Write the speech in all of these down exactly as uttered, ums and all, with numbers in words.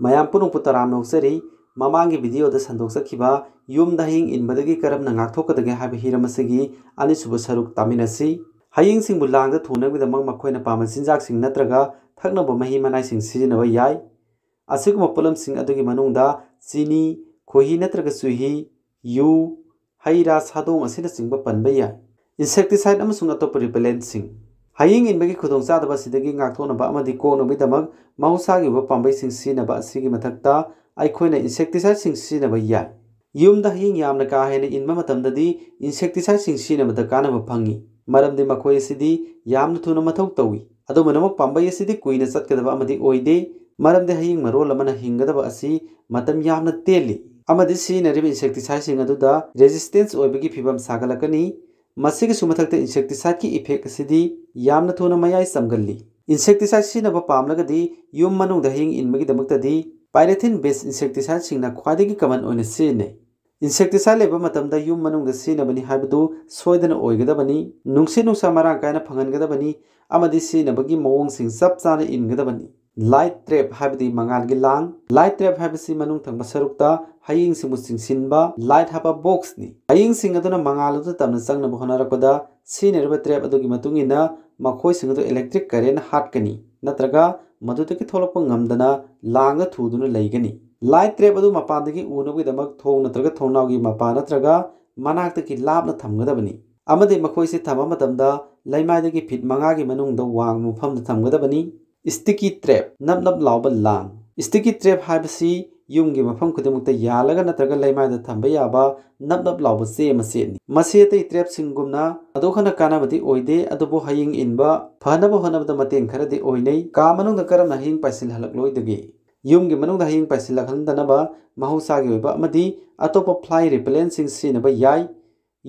ꯃꯌꯥꯝ ꯄꯨꯝꯅꯃꯛꯄꯨ ꯇꯔꯥꯝꯅ ꯑꯣꯛꯆꯔꯤ꯫ ꯃꯃꯥꯡꯒꯤ video ꯗ ꯁꯟꯗꯣꯛꯆꯈꯤꯕ ꯌꯨꯝꯗ ꯍꯌꯤꯡ ꯏꯟꯕꯗꯒꯤ ꯀꯔꯝꯅ ꯉꯥꯛꯊꯣꯛꯀꯗꯒꯦ ꯍꯥꯏꯕ ꯍꯤꯔꯝ ꯑꯁꯤꯒꯤ ꯑꯅꯤꯁꯨꯕ ꯁꯔꯨꯛ ꯇꯥꯃꯤꯟꯅꯁꯤ꯫ ꯍꯌꯤꯡꯁꯤꯡꯕꯨ ꯂꯥꯡꯗ ꯊꯨꯅꯕꯒꯤꯗꯃꯛ ꯃꯈꯣꯏꯅ ꯄꯥꯝꯕ ꯆꯤꯟꯖꯥꯛꯁꯤꯡ ꯅꯠꯇ꯭ꯔꯒ ꯊꯛꯅꯕ ꯃꯍꯤ ꯃꯅꯥꯏꯁꯤꯡ ꯁꯤꯖꯤꯟꯅꯕ ꯌꯥꯏ꯫ ꯑꯁꯤꯒꯨꯝꯕ ꯄꯣꯠꯂꯝꯁꯤꯡ ꯑꯗꯨꯒꯤ ꯃꯅꯨꯡꯗ ꯆꯤꯅꯤ, ꯈꯣꯏꯍꯤ ꯅꯠꯇ꯭ꯔꯒ ꯆꯨꯍꯤ, ꯌꯨ, ꯍꯩ ꯔꯥ, ꯁꯥꯗꯣꯡ ꯑꯁꯤꯅꯆꯤꯡꯕ ꯄꯟꯕ ꯌꯥꯏ꯫ Insecticide ꯑꯃꯁꯨꯡ ꯑꯇꯣꯞꯄ repellent ꯁꯤꯡ꯫ ꯍꯌꯤꯡ ꯏꯟꯕꯒꯤ ꯈꯨꯗꯣꯡꯆꯥꯗꯕ ꯑꯁꯤꯗꯒꯤ ꯉꯥꯛꯊꯣꯛꯅꯕ ꯑꯃꯗꯤ ꯀꯣꯛꯅꯕꯒꯤꯗꯃꯛ ꯃꯍꯧꯁꯥꯒꯤ ꯑꯣꯏꯕ ꯄꯥꯝꯕꯩꯁꯤꯡ ꯁꯤꯖꯤꯟꯅꯕ ꯑꯁꯤꯒꯤ ꯃꯊꯛꯇ ꯑꯩꯈꯣꯏꯅ insecticide ꯁꯤꯡ ꯁꯤꯖꯤꯟꯅꯕ ꯌꯥꯏ꯫ ꯌꯨꯝꯗ ꯍꯌꯤꯡ ꯌꯥꯝꯅ ꯀꯥ ꯍꯦꯟꯅ ꯏꯟꯕ ꯃꯇꯝꯗꯗꯤ insecticide ꯁꯤꯡ ꯁꯤꯖꯤꯟꯅꯕꯗ ꯀꯥꯟꯅꯕ ꯐꯪꯏ, ꯃꯔꯝꯗꯤ ꯃꯈꯣꯏ ꯑꯁꯤꯗꯤ ꯌꯥꯝꯅ ꯊꯨꯅ ꯃꯊꯧ ꯇꯧꯏ꯫ ꯑꯗꯨꯝ ꯑꯣꯏꯅꯃꯛ, ꯄꯥꯝꯕꯩ ꯑꯁꯤꯗꯤ ꯀꯨꯏꯅ ꯆꯠꯀꯗꯕ ꯑꯃꯗꯤ ꯑꯣꯏꯗꯦ, ꯃꯔꯝꯗꯤ ꯍꯌꯤꯡ ꯃꯔꯣꯜ ꯑꯃꯅ ꯍꯤꯡꯒꯗꯕ ꯑꯁꯤ ꯃꯇꯝ ꯌꯥꯝꯅ ꯇꯦꯜꯂꯤ, ꯑꯃꯗꯤ ꯁꯤꯖꯤꯟꯅꯔꯤꯕ insecticide ꯁꯤꯡ ꯑꯗꯨꯗ resistance ꯑꯣꯏꯕꯒꯤ ꯐꯤꯚꯝ ꯁꯥꯒꯠꯂꯛꯀꯅꯤ꯫ ꯃꯁꯤꯒꯤꯁꯨ ꯃꯊꯛꯇ insecticide ꯀꯤ effect ꯑꯁꯤꯗꯤ ꯌꯥꯝꯅ ꯊꯨꯅ ꯃꯌꯥꯏ ꯆꯝꯒꯜꯂꯤ꯫ Insecticide ꯁꯤꯖꯤꯟꯅꯕ ꯄꯥꯝꯂꯒꯗꯤ ꯌꯨꯝ ꯃꯅꯨꯡꯗ ꯍꯌꯤꯡ ꯏꯟꯕꯒꯤꯗꯃꯛꯇꯗꯤ paraffin based insecticide ꯁꯤꯡꯅ ꯈ꯭ꯋꯥꯏꯗꯒꯤ common ꯑꯣꯏꯅ ꯁꯤꯖꯤꯟꯅꯩ꯫ Insecticide ꯂꯩꯕ ꯃꯇꯝꯗ ꯌꯨꯝ ꯃꯅꯨꯡꯗ ꯁꯤꯖꯤꯟꯅꯕꯅꯤ ꯍꯥꯏꯕꯗꯨ ꯁꯣꯏꯗꯅ ꯑꯣꯏꯒꯗꯕꯅꯤ꯫ ꯅꯨꯡꯁꯤꯠ ꯅꯨꯡꯁꯥ ꯃꯔꯥꯡ ꯀꯥꯏꯅ ꯐꯪꯍꯟꯒꯗꯕꯅꯤ ꯑꯃꯗꯤ ꯁꯤꯖꯤꯟꯅꯕꯒꯤ ꯃꯑꯣꯡꯁꯤꯡ ꯆꯞ ꯆꯥꯅ ꯏꯟꯒꯗꯕꯅꯤ꯫ Light trap ꯍꯥꯏꯕꯗꯤ ꯃꯉꯥꯜꯒꯤ ꯂꯥꯡ꯫ Light trap ꯍꯥꯏꯕꯁꯤ ꯃꯅꯨꯡ ꯊꯪꯕ ꯁꯔꯨꯛꯇ ꯍꯌꯤꯡꯁꯤꯡꯕꯨ ꯆꯤꯡꯁꯤꯟꯕ light ꯍꯥꯞꯄ box ꯅꯤ꯫ ꯍꯌꯤꯡꯁꯤꯡ ꯑꯗꯨꯅ ꯃꯉꯥꯜ ꯑꯗꯨ ꯇꯞꯅ ꯆꯪꯅꯕ ꯍꯣꯠꯅꯔꯛꯄꯗ ꯁꯤꯖꯤꯟꯅꯔꯤꯕ trap ꯑꯗꯨꯒꯤ ꯃꯇꯨꯡ ꯏꯟꯅ ꯃꯈꯣꯏꯁꯤꯡ ꯑꯗꯨ electric current ꯍꯥꯠꯀꯅꯤ, ꯅꯠꯇ꯭ꯔꯒ ꯃꯗꯨꯗꯒꯤ ꯊꯣꯛꯂꯛꯄ ꯉꯝꯗꯅ ꯂꯥꯡꯗ ꯊꯨꯗꯨꯅ ꯂꯩꯒꯅꯤ꯫ Light trap ꯑꯗꯨ ꯃꯄꯥꯟꯗꯒꯤ ꯎꯅꯕꯒꯤꯗꯃꯛ ꯊꯣꯡ ꯅꯠꯇ꯭ꯔꯒ ꯊꯣꯡꯅꯥꯎꯒꯤ ꯃꯄꯥ ꯅꯠꯇ꯭ꯔꯒ ꯃꯅꯥꯛꯇꯒꯤ ꯂꯥꯞꯅ ꯊꯝꯒꯗꯕꯅꯤ, ꯑꯃꯗꯤ ꯃꯈꯣꯏꯁꯤ ꯊꯝꯕ ꯃꯇꯝꯗ ꯂꯩꯃꯥꯏꯗꯒꯤ feet ꯃꯉꯥꯒꯤ ꯃꯅꯨꯡꯗ ꯋꯥꯡꯕ ꯃꯐꯝꯗ ꯊꯝꯒꯗꯕꯅꯤ꯫ Sticky trap, ꯅꯞ ꯅꯞ ꯂꯥꯎꯕ ꯂꯥꯡ꯫ Sticky trap ꯍꯥꯏꯕꯁꯤ ꯌꯨꯝꯒꯤ ꯃꯐꯝ ꯈꯨꯗꯤꯡꯃꯛꯇ ꯌꯥꯜꯂꯒ ꯅꯠꯇ꯭ꯔꯒ ꯂꯩꯃꯥꯏꯗ ꯊꯝꯕ ꯌꯥꯕ ꯅꯞ ꯅꯞ ꯂꯥꯎꯕ ꯆꯦ ꯃꯆꯦꯠꯅꯤ꯫ ꯃꯁꯤ ꯑꯇꯩ trap ꯁꯤꯡꯒꯨꯝꯅ ꯊꯣꯏꯗꯣꯛ ꯍꯦꯟꯅ ꯀꯥꯟꯅꯕꯗꯤ ꯑꯣꯏꯗꯦ, ꯑꯗꯨꯕꯨ ꯍꯌꯤꯡ ꯏꯟꯕ ꯐꯅꯕ ꯍꯣꯠꯅꯕꯗ ꯃꯇꯦꯡ ꯈꯔꯗꯤ ꯑꯣꯏꯅꯩ꯫ ꯀꯥ ꯃꯅꯨꯡꯗ ꯀꯔꯝꯅ ꯍꯌꯤꯡ ꯄꯥꯏꯁꯤꯜꯍꯜꯂꯛꯂꯣꯏꯗꯒꯦ? ꯌꯨꯝꯒꯤ ꯃꯅꯨꯡꯗ ꯍꯌꯤꯡ ꯄꯥꯏꯁꯤꯜꯂꯛꯍꯟꯗꯅꯕ ꯃꯍꯧꯁꯥꯒꯤ ꯑꯣꯏꯕ ꯑꯃꯗꯤ ꯑꯇꯣꯞꯄ fly repellent ꯁꯤꯡ ꯁꯤꯖꯤꯟꯅꯕ ꯌꯥꯏ꯫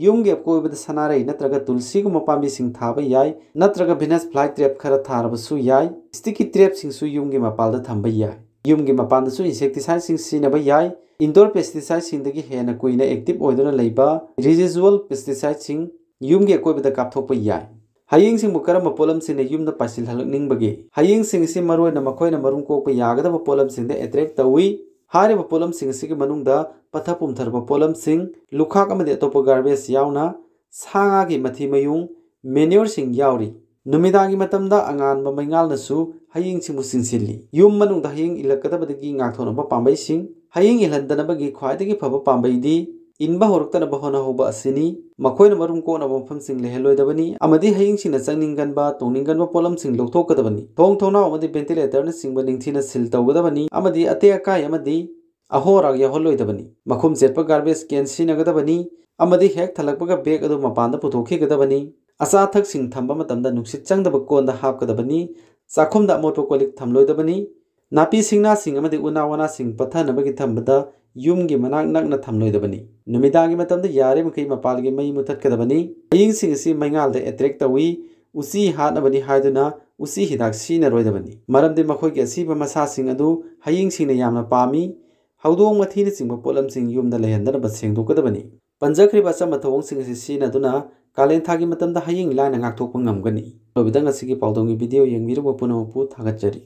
ꯌꯨꯝꯒꯤ ꯑꯀꯣꯏꯕꯗ ꯁꯅꯥꯔꯩ ꯅꯠꯇ꯭ꯔꯒ ꯇꯨꯜꯁꯤꯒꯨꯝꯕ ꯄꯥꯝꯕꯤꯁꯤꯡ ꯊꯥꯕ ꯌꯥꯏ, ꯅꯠꯇ꯭ꯔꯒ Venus fly trap ꯈꯔ ꯊꯥꯔꯕꯁꯨ ꯌꯥꯏ꯫ Sticky trap ꯁꯤꯡꯁꯨ ꯌꯨꯝꯒꯤ ꯃꯄꯥꯜꯗ ꯊꯝꯕ ꯌꯥꯏ꯫ ꯌꯨꯝꯒꯤ ꯃꯄꯥꯟꯗꯁꯨ insecticide ꯁꯤꯡ ꯁꯤꯖꯤꯟꯅꯕ ꯌꯥꯏ꯫ Indoor pesticide ꯁꯤꯡꯗꯒꯤ ꯍꯦꯟꯅ ꯀꯨꯏꯅ active ꯑꯣꯏꯗꯨꯅ ꯂꯩꯕ residual pesticide ꯁꯤꯡ ꯌꯨꯝꯒꯤ ꯑꯀꯣꯏꯕꯗ ꯀꯥꯞꯊꯣꯛꯄ ꯌꯥꯏ꯫ ꯍꯌꯤꯡꯁꯤꯡꯕꯨ ꯀꯔꯝꯕ ꯄꯣꯠꯂꯝꯁꯤꯡꯅ ꯌꯨꯝꯗ ꯄꯥꯏꯁꯤꯜꯍꯜꯂꯛꯅꯤꯡꯕꯒꯦ? ꯍꯌꯤꯡꯁꯤꯡ ꯑꯁꯤ ꯃꯔꯨꯑꯣꯏꯅ ꯃꯈꯣꯏꯅ ꯃꯔꯨꯝ ꯀꯣꯛꯄ ꯌꯥꯒꯗꯕ ꯄꯣꯠꯂꯝꯁꯤꯡꯗ attract ꯇꯧꯏ꯫ ꯍꯥꯏꯔꯤꯕ ꯄꯣꯠꯂꯝꯁꯤꯡ ꯑꯁꯤꯒꯤ ꯃꯅꯨꯡꯗ ꯄꯠꯊ ꯄꯨꯝꯊꯔꯕ ꯄꯣꯠꯂꯝꯁꯤꯡ, ꯂꯨꯈꯥꯛ ꯑꯃꯗꯤ ꯑꯇꯣꯞꯄ garbage ꯌꯥꯎꯅ ꯁꯥ ꯉꯥꯒꯤ ꯃꯊꯤ ꯃꯌꯨꯡ, manureꯁꯤꯡ ꯌꯥꯎꯔꯤ꯫ ꯅꯨꯃꯤꯗꯥꯡꯒꯤ ꯃꯇꯝꯗ ꯑꯉꯥꯟꯕ ꯃꯩꯉꯥꯜꯅꯁꯨ ꯍꯌꯤꯡꯁꯤꯡꯕꯨ ꯆꯤꯡꯁꯤꯜꯂꯤ꯫ ꯌꯨꯝ ꯃꯅꯨꯡꯗ ꯍꯌꯤꯡ ꯏꯜꯂꯛꯀꯗꯕꯗꯒꯤ ꯉꯥꯛꯊꯣꯛꯅꯕ ꯄꯥꯝꯕꯩꯁꯤꯡ꯫ ꯍꯌꯤꯡ ꯏꯜꯍꯟꯗꯅꯕꯒꯤ ꯈ꯭ꯋꯥꯏꯗꯒꯤ ꯐꯕ ꯄꯥꯝꯕꯩꯗꯤ ꯏꯟꯕ ꯍꯧꯔꯛꯇꯅꯕ ꯍꯣꯠꯅꯍꯧꯕ ꯑꯁꯤꯅꯤ꯫ ꯃꯈꯣꯏꯅ ꯃꯔꯨꯝ ꯀꯣꯛꯅꯕ ꯃꯐꯝꯁꯤꯡ ꯂꯩꯍꯜꯂꯣꯏꯗꯕꯅꯤ ꯑꯃꯗꯤ ꯍꯌꯤꯡꯁꯤꯡꯅ ꯆꯪꯅꯤꯡꯒꯟꯕ, ꯇꯣꯡꯅꯤꯡꯒꯟꯕ ꯄꯣꯠꯂꯝꯁꯤꯡ ꯂꯧꯊꯣꯛꯀꯗꯕꯅꯤ꯫ ꯊꯣꯡ ꯊꯣꯡꯅꯥꯎ ꯑꯃꯗꯤ ventilatorꯅꯆꯤꯡꯕ ꯅꯤꯡꯊꯤꯅ seal ꯇꯧꯒꯗꯕꯅꯤ ꯑꯃꯗꯤ ꯑꯇꯦꯛ ꯑꯀꯥꯏ ꯑꯃꯗꯤ ꯑꯍꯣ ꯑꯔꯥꯛ ꯌꯥꯎꯍꯜꯂꯣꯏꯗꯕꯅꯤ꯫ ꯃꯈꯨꯝ ꯆꯦꯠꯄ garbage can ꯁꯤꯖꯤꯟꯅꯒꯗꯕꯅꯤ ꯑꯃꯗꯤ ꯍꯦꯛ ꯊꯜꯂꯛꯄꯒ bag ꯑꯗꯨ ꯃꯄꯥꯟꯗ ꯄꯨꯊꯣꯛꯈꯤꯒꯗꯕꯅꯤ꯫ ꯑꯆꯥ ꯑꯊꯛꯁꯤꯡ ꯊꯝꯕ ꯃꯇꯝꯗ ꯅꯨꯡꯁꯤꯠ ꯆꯪꯗꯕ ꯀꯣꯟꯗ ꯍꯥꯞꯀꯗꯕꯅꯤ꯫ ꯆꯥꯛꯈꯨꯝꯗ ꯑꯃꯣꯠꯄ ꯀꯣꯜ ꯂꯤꯛ ꯊꯝꯂꯣꯏꯗꯕꯅꯤ꯫ ꯅꯥꯄꯤ ꯁꯤꯡꯅꯥꯁꯤꯡ ꯑꯃꯗꯤ ꯎꯅꯥ ꯋꯥꯅꯥꯁꯤꯡ ꯄꯠꯊꯅꯕꯒꯤ ꯊꯝꯕꯗ ꯌꯨꯝꯒꯤ ꯃꯅꯥꯛ ꯅꯛꯅ ꯊꯝꯂꯣꯏꯗꯕꯅꯤ꯫ ꯅꯨꯃꯤꯗꯥꯡꯒꯤ ꯃꯇꯝꯗ ꯌꯥꯔꯤꯃꯈꯩ ꯃꯄꯥꯜꯒꯤ ꯃꯩ ꯃꯨꯊꯠꯀꯗꯕꯅꯤ꯫ ꯍꯌꯤꯡꯁꯤꯡ ꯑꯁꯤ ꯃꯩꯉꯥꯜꯗ attract ꯇꯧꯏ꯫ ꯎꯆꯤ ꯍꯥꯠꯅꯕꯅꯤ ꯍꯥꯏꯗꯨꯅ ꯎꯆꯤ ꯍꯤꯗꯥꯛ ꯁꯤꯖꯤꯟꯅꯔꯣꯏꯗꯕꯅꯤ, ꯃꯔꯝꯗꯤ ꯃꯈꯣꯏꯒꯤ ꯑꯁꯤꯕ ꯃꯁꯥꯁꯤꯡ ꯑꯗꯨ ꯍꯌꯤꯡꯁꯤꯡꯅ ꯌꯥꯝꯅ ꯄꯥꯝꯃꯤ꯫ ꯍꯧꯗꯣꯡ ꯃꯊꯤꯅꯆꯤꯡꯕ ꯄꯣꯠꯂꯝꯁꯤꯡ ꯌꯨꯝꯗ ꯂꯩꯍꯟꯗꯅꯕ ꯁꯦꯡꯗꯣꯛꯀꯗꯕꯅꯤ꯫ ꯄꯟꯖꯈ꯭ꯔꯤꯕ ꯑꯆꯝꯕ ꯊꯧꯑꯣꯡꯁꯤꯡ ꯑꯁꯤ ꯁꯤꯖꯤꯟꯅꯗꯨꯅ ꯀꯥꯂꯦꯟ ꯊꯥꯒꯤ ꯃꯇꯝꯗ ꯍꯌꯤꯡ ꯂꯥꯏꯅ ꯉꯥꯛꯊꯣꯛꯄ ꯉꯝꯒꯅꯤ꯫ ꯂꯣꯏꯕꯗ ꯉꯁꯤꯒꯤ ꯄꯥꯎꯗꯝꯒꯤ video ꯌꯦꯡꯕꯤꯔꯨꯕ ꯄꯨꯝꯅꯃꯛꯄꯨ ꯊꯥꯒꯠꯆꯔꯤ꯫